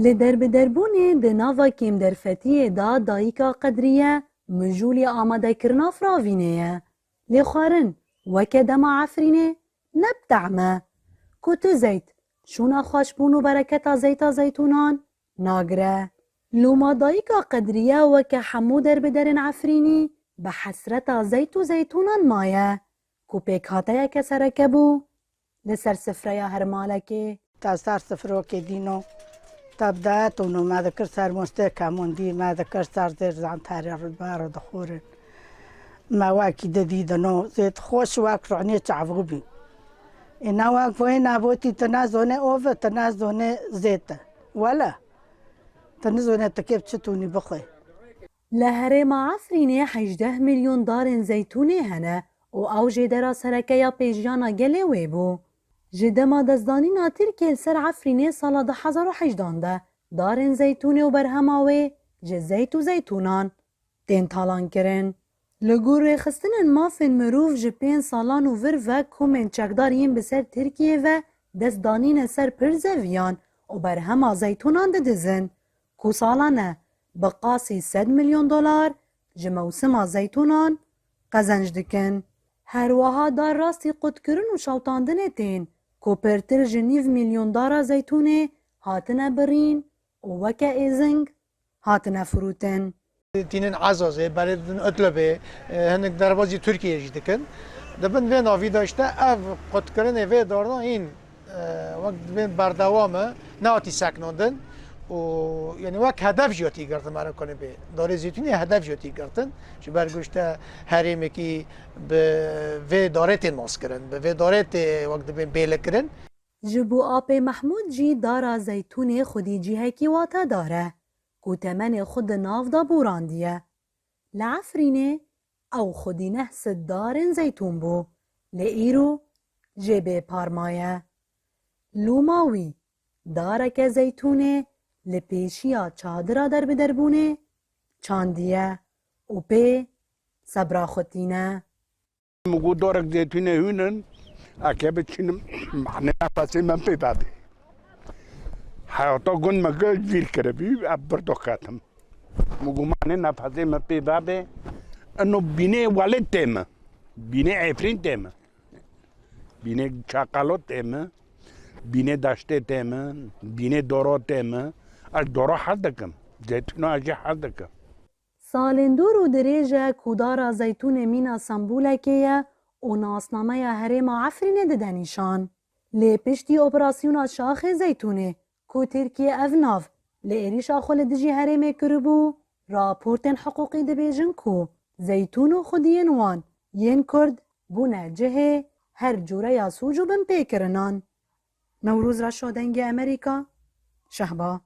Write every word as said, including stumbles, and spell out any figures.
Li derbiderbûnê di nava kêmderfetiyê de dayika Qedriye mijûlê amadekirina firavînê ye. Lê xwarin weke dema Efrînê ne bi tehm e. Ku tu zeyt, şûna xweşbûn û bereketa zeyta zeytûnan nagire. Loma dayika Qedriye weke hemû derbiderên Efrînî bi hesreta zeyt û zeytûnan maye. Ku pêkhateyeke sereke bû li ser sifreya her malekê. Te ser sifrokê dîno, te bi dayet û no me dikir ser mostê kemûn dî, me dikir ser zêr zanterê rûber û dixurin. Me wekî di dî dino, zêt xweş wek ronê çavû bî. Ê ne wek voyê nebotî, tu ne zonê ov e, tu ne zonê zêt e. Wele, tu nizonê tu kê bi çi tûnî bixwe. Li herêma Efrînê hejdeh milyon darên zeytûnê hene û ew jêdera sereke ya pêjiyana gelê wê bû. Ji dema destdanîna Tirkiyê li ser Efrînê sala du hezar û hejdan de, darên zeytûnê û berhema wê ji zeyt û zeytûnan tên talankirin. Li gor rêxistinên mafên mirov ji pênc salan û vir ve komên çekdar yên bi ser Tirkiyê ve dest danîne ser pir zeviyan û berhema zeytûnan didizin, ku salane bi qasî sed milyon dolar ji mewsima zeytûnan qezenc dikin. Her wiha dar rastî qutkirin û şewtandinê tên, ku pirtir ji nîv milyon dara zeytûnê hatine birîn û weke êzing hatine firûtin. Tînin Ezazê, berê didin Idlibê, e, hinek derbazî Tirkiyê jî dikin. Di bin vê navî de işte ev qutkirinê vê dardan hîn, e, wek dibên berdewam e, nehatî seknandin û, yani, wek hedef jî hatî girtin, meriv kanê bê. Darê zeytûnê hedef jî hatî girtin. Ji ber ku işte herêmekî bi vê darê tên naskirin, bi vê darê tê wek dibên bêle kirin. Ji bo Apê Mehmûd jî dara zeytûnê xwedî cihekî watedar e, ku temenê xwe di nav de borandiye. Li Efrînê ew xwedî neh sed darên zeytûn bû, lê îro jê bê par maye. Loma wî dareke zeytûnê li pêşiya çadira derbiderbûnê çandiye û pê sebra xwe tîne. Min got, darek zeytûnê hûn in, eke biçînim, mane nefesê min pê vebê. Heyata gund me gel vîr kiribî, ev birdo ketim. Min got, mane nefesê min pê vebê. Ino bînê welê tê min. Bînê Efrîn tê min. Bînê Çaqalo tê min. Bînê Daştê tê min. Bînê Doro tê min. Ez Doro hez dikim. Zeytûna ez jî hez dikim. Salên dûr û dirêj e ku dara zeytûnê mîna sembûlekê ye û nasnameya herêma Efrînê dide nîşan. Lê piştî operasyona Şaxê Zeytûnê, ku Tirkiye ev nav li êrîşa xwe li dijî herêmê kiribû, raportên hiqûqî dibêjin ku zeytûn û xwediyên wan yên Kurd bûne cihê her cûreya sûc û binpêkirinan. Newroz Reşo, Dengê Amerîka, Şehba.